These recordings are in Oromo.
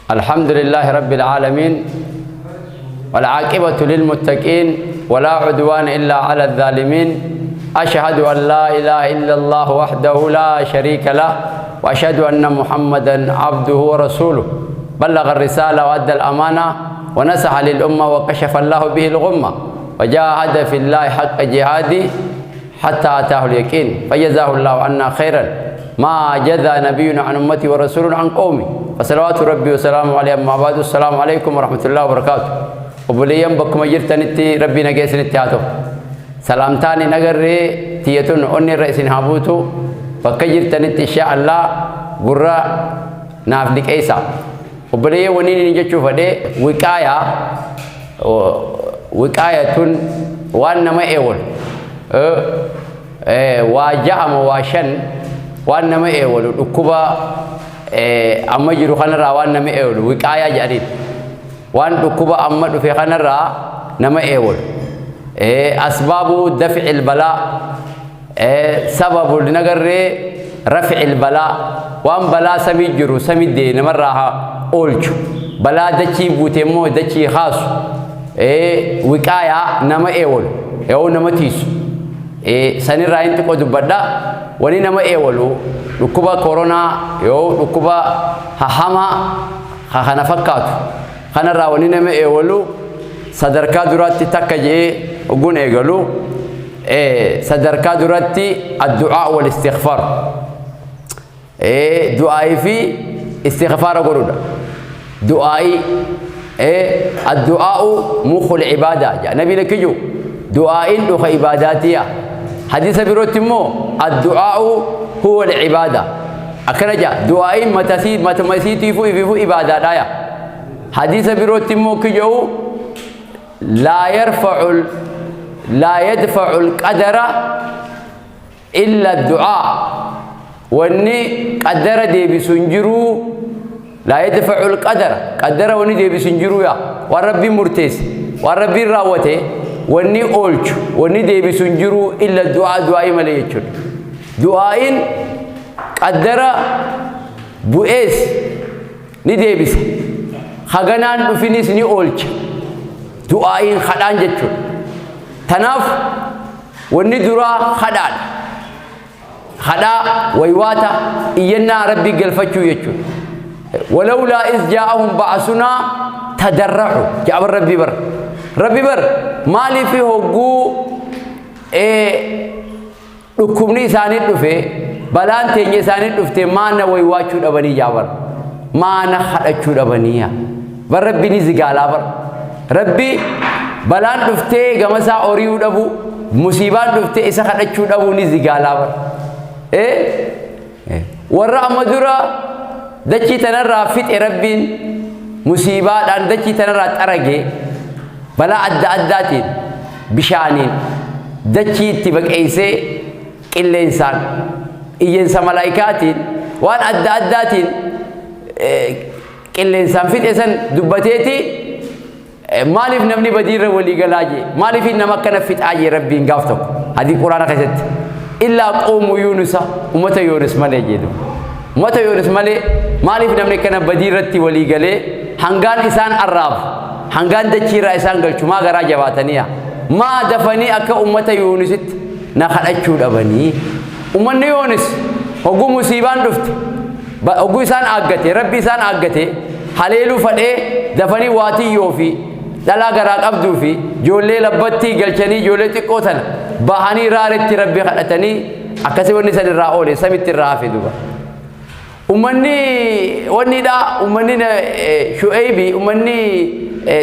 الحمد لله رب العالمين، والعاقبة للمتقين، ولا عدوان إلا على الظالمين. أشهد أن لا إله إلا الله وحده لا شريك له، وأشهد أن محمدا عبده ورسوله، بلغ الرسالة وأدى الأمانة ونصح للأمة وكشف الله به الغمة، وجاهد في الله حق جهاده حتى أتاه اليقين، فجزاه الله عنا خيرا ما جزى نبي عن أمته ورسول عن قومه، فصلوات ربي وسلامه عليه. أما بعد، السلام عليكم ورحمة الله وبركاته. Obboleeyyan bakkuma jirtanitti Rabbii nagaa isinitti haa ta'u. Salaamtaan hin agarree tiyyatun onni irra isin haa buutu. Bakka jirtanitti insha Allah gurra naaf liqeessa. Obboleeyyan, waniin inni jechuu fedhee wiqaayaa, wiqaayatun waan nama eewwalu waa ja'ama, waa shan waan nama eewwalu, dhukkuba amma jiru kanarraa waan nama eewwalu wiqaayaa jedhaniin. Waan dhukkuba amma dhufe kanarraa nama eewwalu, asbaabu daf'il balaa, sababu nagarree raf'il balaa, waan balaa samii jiru samii dee namarraa oolchu, balaa dachii buute immoo dachii kaasu, wiqaayaa nama eewwalu yoo nama tiisu sanirraa hin xiqqoo dubbadha. Wani nama eewwalu dhukkuba koronaa yoo dhukkuba hahamaa kana fakkaatu kanarraa wani nama eewwalu, sadarkaa duraatti takka jee oguun eegalu, sadarkaa duratti addu'aa wal istighfaar, du'aa'ii fi istighfaara godhudha. Du'aa'ii, addu'aa'u mukhul ibaadaa jedha nabiin akkiju, du'aa'iin dhuka ibaadaatiya. Hadiisa birootti immoo addu'aa'u huwa al-ibaada akkana jedha, du'aa'iin matasii matamasiitiifuu ifiifuu ibaadaadhaaya. Hadiisa birootti immoo kija'u laa yarfa'u laa yadfa'u al-qadara illa addu'aa, wanni qadara deebisu hin jiruu, laa yadfa'u al-qadara, qadara wanni deebisu hin jiruu yaa, waan Rabbiin murteesse, waan Rabbiin raawwate, wanni oolchu, wanni deebisu hin jiruu, illa du'aa, du'aa'ii malee jechuudha. Du'aa'iin qaddara bu'ees ni deebisa, haganaan dhufinis ni oolcha du'aa'iin, kadhaan jechuudha. Tanaaf wanni duraa kadhaadha. Kadhaa, waywaata, iyyannaa Rabbii galfachuu jechuudha. ولولا إذ جاءهم بأسنا تضرعوا جاب ربي بر ربي بر مالي في هوغو dhukkubni isaanii dhufe, balaan teenya isaanii dhufte, maana waywaachuu dhabanii jaabar, maana kadhachuu dhabanii bar. Rabbi ni zigaalaa bar, Rabbi balaan dhuftee gamasaa hori'uu dhabu, musiibaan dhuftee isa kadhachuu dhabuu ni zigaalaa bar. Warra amma dura dachii tanarraa fixe Rabbiin musiibaadhaan dachii tanarraa xarage, balaa adda addaatiin, bishaaniin dachii itti baqeessee, qilleensaan, iyyensa malaayikaatiin, waan adda addaatiin qilleensaan fixe san dubbateeti, maaliif namni badiirra walii galaa jee, maaliif nama akkana fixaa jee Rabbiin gaaf tokko hadii Quraana keessatti, illaa qoomu Yuunusa, ummata Yuunus malee jedhu. Ummata Yuunus malee maaliif namni akkana badiirratti walii galee, hangaan isaan arraabu, hangaan dachiirraa isaan galchu, maa garaa jabaataniya, maa dafanii akka ummata Yuunusitti na kadhachuu dhabanii? Ummanni Yuunus hogguu musiibaan dhufte, hogguu isaan aaggate, Rabbi isaan aaggate, haleeluu fadhee, dafanii waatiyyoo fi dhalaa garaa qabduu fi ijoollee labbattii galchanii, ijoollee xiqqoo tana bahanii raaretti Rabbi kadhatanii, akkasii wanni san irraa oole, samitti irraa hafe duba. Ummanni wannidha, ummanni Shu'aybi, ummanni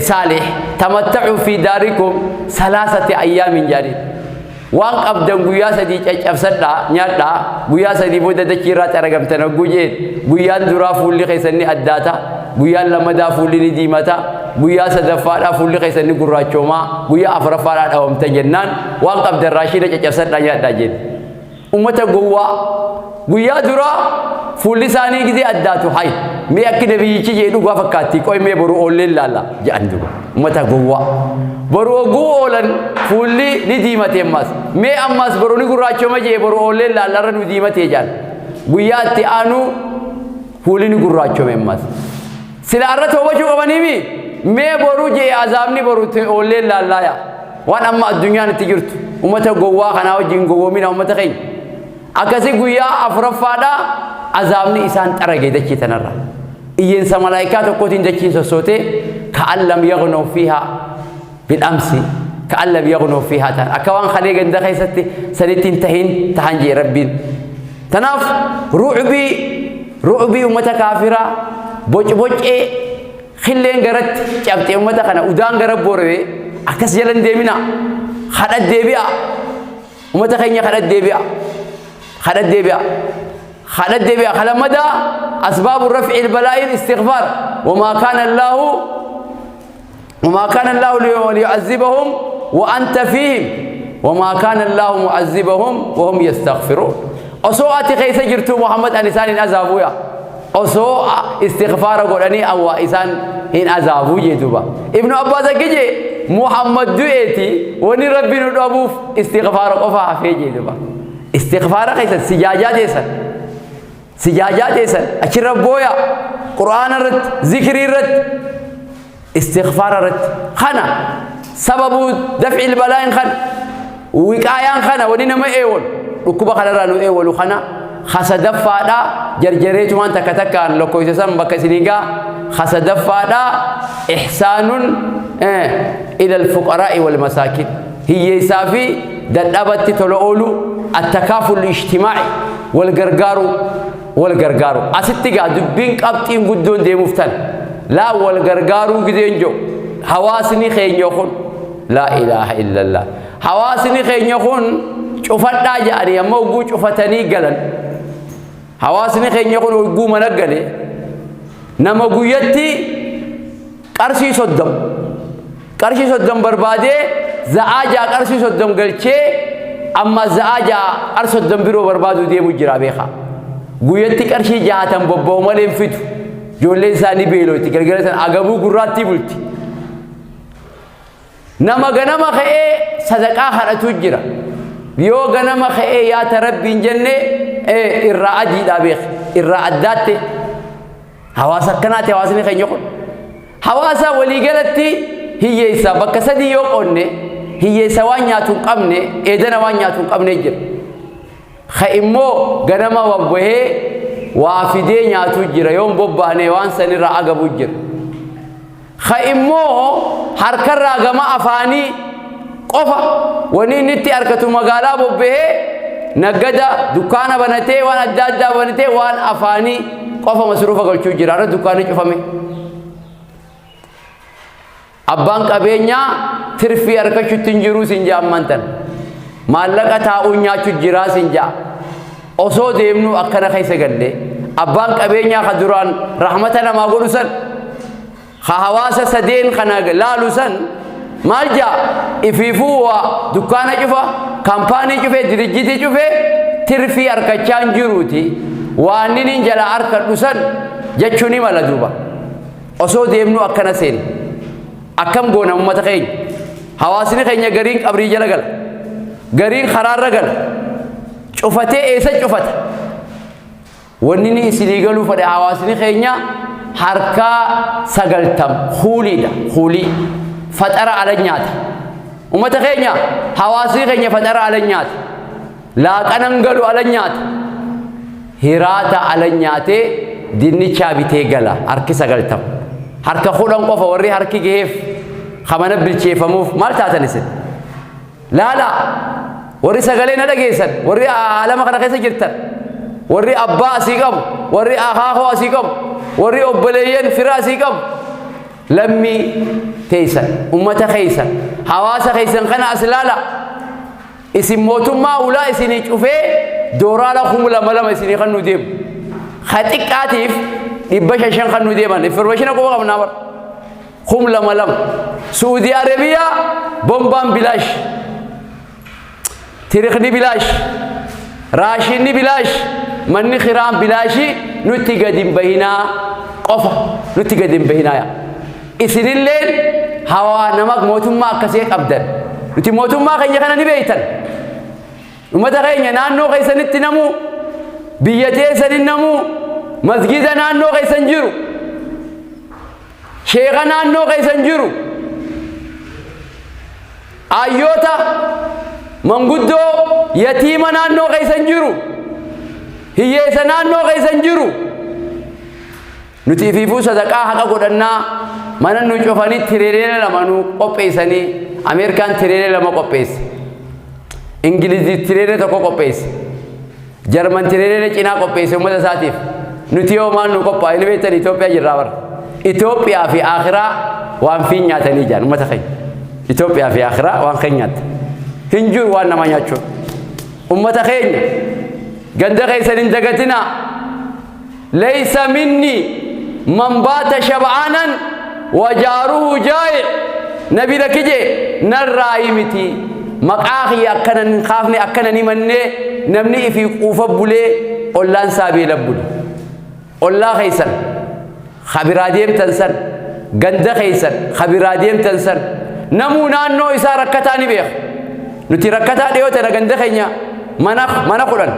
Saalih, tamatta'u fi daarikum salaasati ayyaamin jedhaniin. Waan qabdan guyyaa 3 caccabsadhaa nyaadhaa, guyyaa 3 booda dachii irraa xaragamtan hogguu jeen, guyyaan duraa fuulli keessan ni addaata, guyyaan lammadaa fuulli ni diimata, guyyaa sadaffaadhaa fuulli keessan ni gurraachoomaa, guyyaa afuraffaadhaa dhawamtan jennaan, waan qabdan raashiina caccabsadhaa nyaadhaa jeen. Ummata gowwaa, guyyaa duraa fuulli isaanii gizee addaatu, hay, mee akki nabiyyichi jee dhugaa fakkaatti, qoy mee boru oolleen laalla jedhan duba. Ummata gowwaa, boru oguu oolan fuulli ni diimate. Ammas mee ammas boru ni gurraachoma jee, boru oolleen laallarra nu diimate jedhan. Guyyaa itti aanu fuulli ni gurraachome ammas. Sila arra toobachuu qabaniimi mee boruu jee azaabni boru oolleen laallaaya. Waan amma addunyaan itti jirtu ummata gowwaa kanaa wajjin gowwoomina ummata keenya. Akkasii guyyaa afuraffaadha azaabni isaan xarage dachii tanarra. Iyyeensa malaayikaa tokkootiin dachiin sossootee ka'an lam yagnoo fiihaa bil'amsi ka'an lam yagnoo fiihaa ta'an akka waan kalee ganda keessatti sanitti hin tahin tahan jee Rabbiin. Tanaaf ru'ubii ummata kaafiraa bocboccee khilleen garatti cabxee ummata kana udaan gara booree akkas jala hin deemina, kadhat deebi'a, ummata keenya kadhat deebi'a, kadhat deebi'a, kadhat deebi'a. Kalamada asbaabu raf'i balaa'iin istighfaar. وما كان الله ليعذبهم وأنت فيهم وما كان الله معذبهم وهم يستغفرون. Osoo ati keessa jirtu Muhammad an isaan hin azaabu yaa osoo istighfaara godhanii awwa isaan hin azaabuu jee duuba. Ibnu Abbaas akki jee, Muhammad du'eeti wani Rabbi nu dhabuuf istighfaara qofa hafee jee duuba. Istighfaara keessan sijaajaa teessan, sijaajaa teessan achirra booya, Qur'aana irratti, zikrii irratti, istighfaara irratti. Kana sababu daf'il balaa'in, kana wiqaayaan, kana wani nama eewwalu dhukkuba kanarraa nu eewwalu. Kana hasadaffaadha jarjareetumaan takka takkaan lakkoofsa san bakka isinii gaa. Hasadaffaadha ihsaanun ila alfuqaraa'i wal masaakin, hiyyeessaa fi dadhabatti tola oolu, attakaaful ijtimaa'i, wal gargaaru, wal gargaaru. Asitti gaa dubbiin qabxiin guddoon deemuuf tan laa wal gargaaruu gideen jiru. Hawaasni keenya kun, laa ilaaha illallah, hawaasni keenya kun cufadhaa jedhanii amma hogguu cufatanii galan, hawaasni keenya kun hogguu mana gale, nama guyyatti qarshii 30, qarshii 30 barbaadee za'aa 6 qarshii 30 galchee amma za'aa 6 qarshii 30 biroo barbaaduu deemu jira beekaa. Guyyatti qarshii 60 bobba'u malee hin fidu. Ijoolleen isaanii beelooti, galgala sana agabuu gurraattii bulti. Nama ganama ka'ee sadaqaa kadhatu jira. Yoo ganama ka'ee yaata Rabbiin jenne irraa adiidhaa beek, irraa addaatte. Hawaasa akkanaati hawaasni keenya kun. Hawaasa waliigalatti hiyyeessa bakka sadii yoo qonne, hiyyeessa waan nyaatu hin qabne, eedana waan nyaatu hin qabne jira. Ka immoo ganama babbahee waa fidee nyaatu jira, yoon bobbaane waan sanirraa agabu jira. Ka immoo harkarraa gama afaanii qofa wanni inni itti argatu, magaalaa bobbahee naggada dukkaana banatee, waan adda addaa banatee, waan afaanii qofa masruufa galchuu jira. Irra dukkaanni cufame. Abbaan qabeenyaa tirfii argachuutti hin jiruu sin jaa ammaan tan. Maallaqa taa'uun nyaachuu jiraa sin jaa. Osoo deemnu akkana keessa galle, abbaan qabeenyaa ka duraan rahmata namaa godhu san, ka hawaasa sadeen kana laalu san maal jaa? Ifiifuu waa dukkaana cufa, kaampaanii cufee, dirijjitii cufee, tirfii argachaa hin jiruuti waan inni jala arkadhu san jechuu ni mala duuba. Osoo deemnu akkana seene akkam goona uummata keenya? Hawaasni keenya gariin qabrii jala gala, gariin karaarra gala, cufatee eessa cufata? Wanni inni isinii galuu fedhe, hawaasni keenya harkaa 90 kuuliidha, kuulii faxara ala nyaata. Uummata keenya, hawaasni keenya faxara ala nyaata, laaqanan galu ala nyaata, hiraata ala nyaatee dinnichaa bitee gala. Harki 90, harka 10 qofa warri harki gaheef kamana bilcheeffamuuf. Maal taatan isin? Laala, warri sagalee na dhageessan, warri alama kana keessa jirtan, warri abbaa asii qabu, warri akaakoo asii qabu, warri obboleeyyan fira asii qabu, lammii teessan, ummata keessan, hawaasa keessan kana as laala. Isin mootummaa ulaa isinii cufee dooraala 2000 isinii kan nu deemu ka xiqqaatiif 500 kan nu deeman, information qofa qabnaa bara. 2000 Suudi Arabiyaa bombaan bilaash, tirikni bilaash, raashinni bilaash, manni kiraan bilaashii. Nutti gadi hin bahinaa qofa, nutti gadi hin bahinaa. Yaa isinilleen hawaa nama mootummaa akkasii qabdan, nuti mootummaa keenya kana ni beeytan. Ummata keenya, naannoo keessanitti namuu, biyya teessanin namuu, masgida naannoo keessan jiru. Sheeka naannoo keessan jiru, ayyoota, manguddoo, yatiima naannoo keessan jiru, hiyyeessa naannoo keessan jiru. Nuti ifiifuu sadaqaa haqa godhannaa mana nu cufanii tireelee 2 nu qopheessanii. Ameerikaan tireelee 2 qopheesse, Ingilizii tireelee 1 qopheesse, Jarman tireelee cinaa qopheesse uummata isaatiif. Nuti yoo maal nu qophaa'e ni beektan. Itoophiyaa jirraa bara. Itoophiyaa fi akhiraa waan fiin nyaatanii jiran uummata keenya. Itoophiyaa fi akhiraa waan keenya nyaatta hin jiru waan nama nyaachuun. Uummata keenya, ganda keessan hin dagatinaa. ليس مني من بات شبعانا وجاره جائع. نبي لكجي نراي متي maqaa kiyya akkana hin kaafne, akkana ni mannee namni ifii quufa bulee ollaan isaa beela bule. Ollaa keessan kabiraa deemtan san, ganda keessan kabiraa deemtan san, namuu naannoo isaa rakkataa ni beeka. Nuti rakkataa dhiyoo tana ganda keenya mana 10,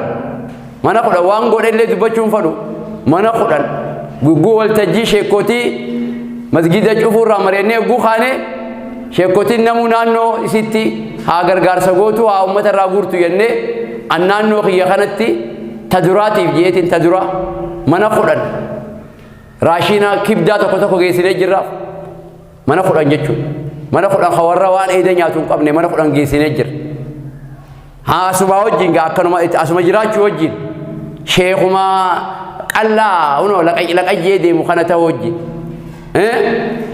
mana 10 waan godhe illee dubbachuun fadhu. Mana 10 gugguu waltajjii sheekootii masgida cufuurraa mareennee gugguu kaane, sheekotiin namuu naannoo isitti haa gargaarsa gootu, haa uummata irraa guurtu jennee, an naannoo kiyya kanatti ta duraatiif jeetiin ta dura mana 10 raashiina kibdaa tokko tokko geessinee jirraaf. Mana 10 jechuudha. Mana 10 ka warra waan eeda nyaatu hin qabne mana 10 geessinee jira. Haa, asuma wajjin gaa akkanuma asuma jiraachuu wajjin sheekuma qallaa unoo laqayyee deemu kana ta'u wajjin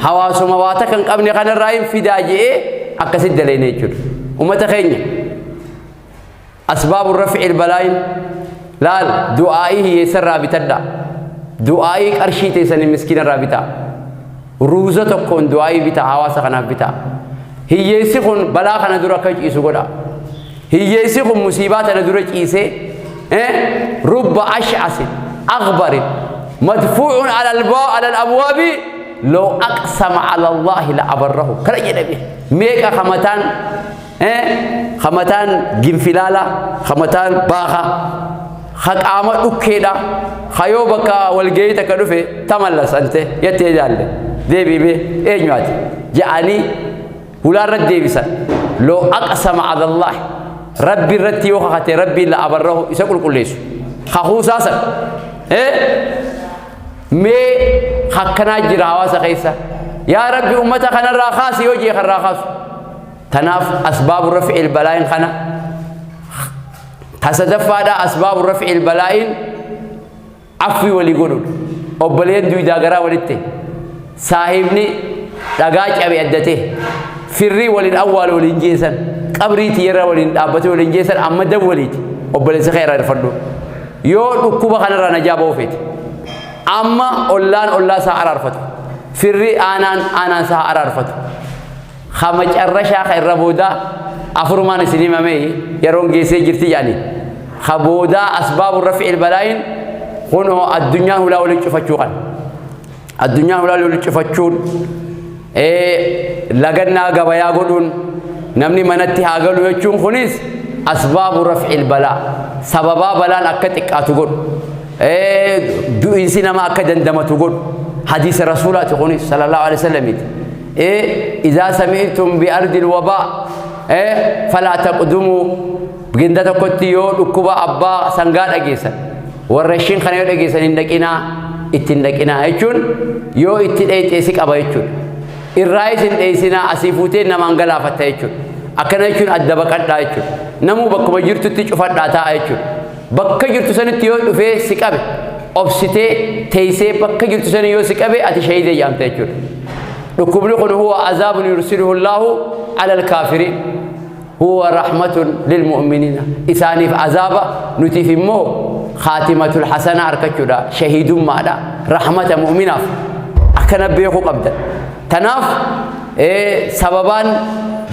hawaasuma waa takka hin qabne kanarraa hin fidaa je'ee akkasitti daleene jechuudha. Uummata keenya, asbaabu raf'i balaayin laal. Du'aa'ii hiyyeessarraa bitadha. Du'aa'ii qarshii teessanii miskiinarraa bitaa. Ruuza tokkoon du'aa'ii bitaa, hawaasa kanaaf bitaa. Hiyyeessi kun balaa kana dura akka ciisu godha. Hiyyeessi kun musiibaa tana dura ciisee. رب أشعث أغبر مدفوع على الأبواب لو أقسم على الله لأبره. Kana jedhame. Meeqa kamataan ginfilaala, kamataan baaqa, ka qaama dhukkeedha, kayoo bakka walgahii takka dhufe tamallasante jettee jaalle deebi'ee eenyu ati je'anii hulaarra deebisan. لو أقسم على الله, rabbi irratti yoo kakate, rabbiin لأبره, isa qulqulleessu kakuusaa san. Mee akkanaa jira hawaasa keessa. Yaa rabbi, ummata kanarraa kaasi yoo jee kanarraa kaasu. Tanaaf أسباب رفع البلاء kana. Ka sadaffaadha, أسباب رفع البلاء afwi walii godhuudha. Obboleen duwidaa garaa walitti, saahibni dhagaa cabe addate, firrii waliin awwaala waliin jeesan, qabrii tiyyarra waliin dhaabbate waliin jeesan. Amma dawwaliiti obboleessa kee irraa irfadhu. Yoo dhukkuba kanarraa najaa ba'uu feete, amma ollaan ollaa isaa araarfatu, firri aanaan aanaan isaa araarfatu. Kama carrashaa ka irra boodaa afurumaan isin himame, yeroon geessee jirti jedhani. Ka boodaa أسباب رفع البلاء kunoo addunyaan hulaa waliin cufachuu kan addunyaan hulaa waliin cufachuun, lagannaa gabayaa godhuun, namni manatti haa galu jechuun kunis أسباب رفع البلاء, sababaa balaan akka xiqqaatu godhu, du'iinsi nama akka dandamatu godhu. Hadiisa rasuulaati kunis صلى الله عليه وسلم. إذا سمعتم بأرض الوباء فلا تقدموا. Ginda tokkotti yoo dhukkuba abbaa sangaa dhageessan, warra ishiin kana yoo dhageessan, hin dhaqinaa, itti hin dhaqinaa jechuun yoo itti dheeyxee si qaba jechuudha. Irraa isin dheeysinaa, asii fuutee namaan galaafatta jechuudha. Akkana jechuun adda baqadhaa jechuudha. Namuu bakkuma jirtutti cufadhaa taa'a jechuudha. Bakka jirtu sanitti yoo dhufee si qabe, obsitee teessee bakka jirtu sani yoo si qabe, ati shahiidee jedhamta jechuudha. Dhukkubni kun هو عذاب يرسله الله على الكافرين، هو رحمة للمؤمنين. Isaaniif azaaba, nutiif immoo خاتمة الحسنة argachuudha, shahiidummaadha, rahmata mu'minaaf. Akkana beekuu qabdan. Tanaaf sababaan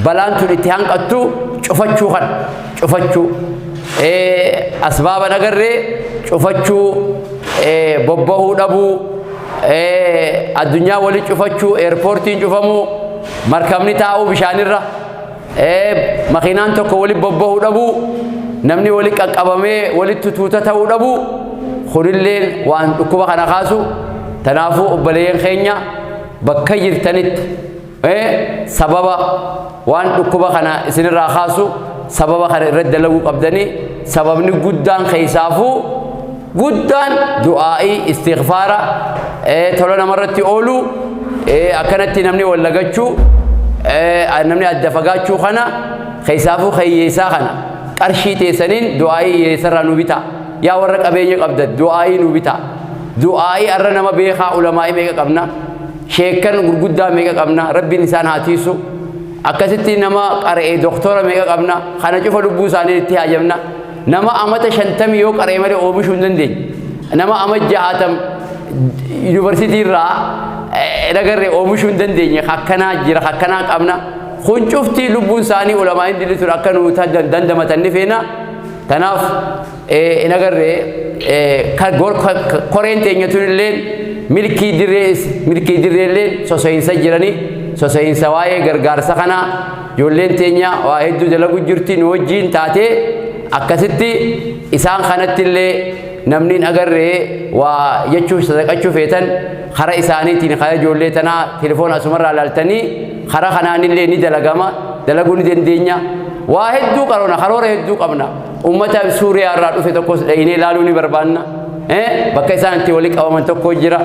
balaan tun itti hanqattu cufachuu kana, cufachuu asbaaba nagarree cufachuu, bobbahuu dhabuu, addunyaa wali cufachuu, eerpoortiin cufamuu, markabni taa'uu bishaanirra, makiinaan tokko wali bobbahuu dhabuu, namni wali qaqqabamee walitti tuuta ta'uu dhabuu, kunilleen waan dhukkuba kana kaasu. Tanaafuu obboleeyyan keenya Bakka jirtanitti sababa waan dhukkuba kana isinirraa kaasu sababa kana irratti dalaguu qabdanii. Sababni guddaan keessaafuu guddaan du'aa'ii, istighfaara, tola namarratti oolu, akkanatti namni wallagachuu, namni adda fagaachuu kana keessaafuu hiyyeessaa kana qarshii teessaniin du'aa'ii hiyyeessarraa nu bitaa. Yaa warra qabeenya qabdan, du'aa'ii nu bitaa. Du'aa'ii arra nama beekaa, ulamaa'ii meeqa qabna, sheekkan gurguddaa meeqa qabna, Rabbiin isaan haa tiisu. Akkasitti nama qara'ee doktora meeqa qabna, kana cufa lubbuu isaanii itti haajamna. Nama amata 50 yoo qara'e malee oomishuu hin dandeenye. Nama ama 60 yuunivarsiitii irraa dhagarree oomishuu hin dandeenye. Akkanaa jira, akkanaa qabna. Kun cuftii lubbuun isaanii ulamaa'in dilli akka nu dandamatan ni feena. Tanaaf hin agarree koreen teenya tunillee, milkii dirree, milkii dirreellee soso'insa jiranii, soso'insa waa'ee gargaarsa kana ijoolleen teenya waa hedduu dalagu jirti nu wajjiin taatee. Akkasitti isaan kanatti illee namni hin agarree waa jechuu sadaqachuu feetan, kara isaaniitiin, kara ijoollee tanaa telefoona asumarraa laaltanii, kara kanaanillee ni dalagama, dalaguu ni dandeenya. Waa hedduu qaroona, karoora hedduu qabna. Ummata Suuriyaa irraa dhufe tokkos dhayinee ilaaluu ni barbaanna. Bakka isaan itti walii qabaman tokko jira.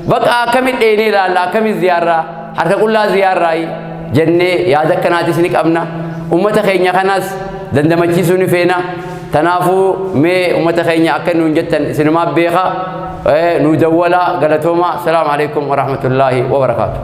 Bakka akkamitti dhayinee ilaalla, akkamitti ziyaarraa, harka qullaa ziyaarraayi jennee yaada akkanaatis ni qabna. Ummata keenya kanas dandamachiisuu ni feena. Tanaafuu mee ummata keenya akka nuun jettan isinumaa beeka, nu dawwala. Galatooma. Asalaamu alaikum warahmatullaahi wabarakaatu.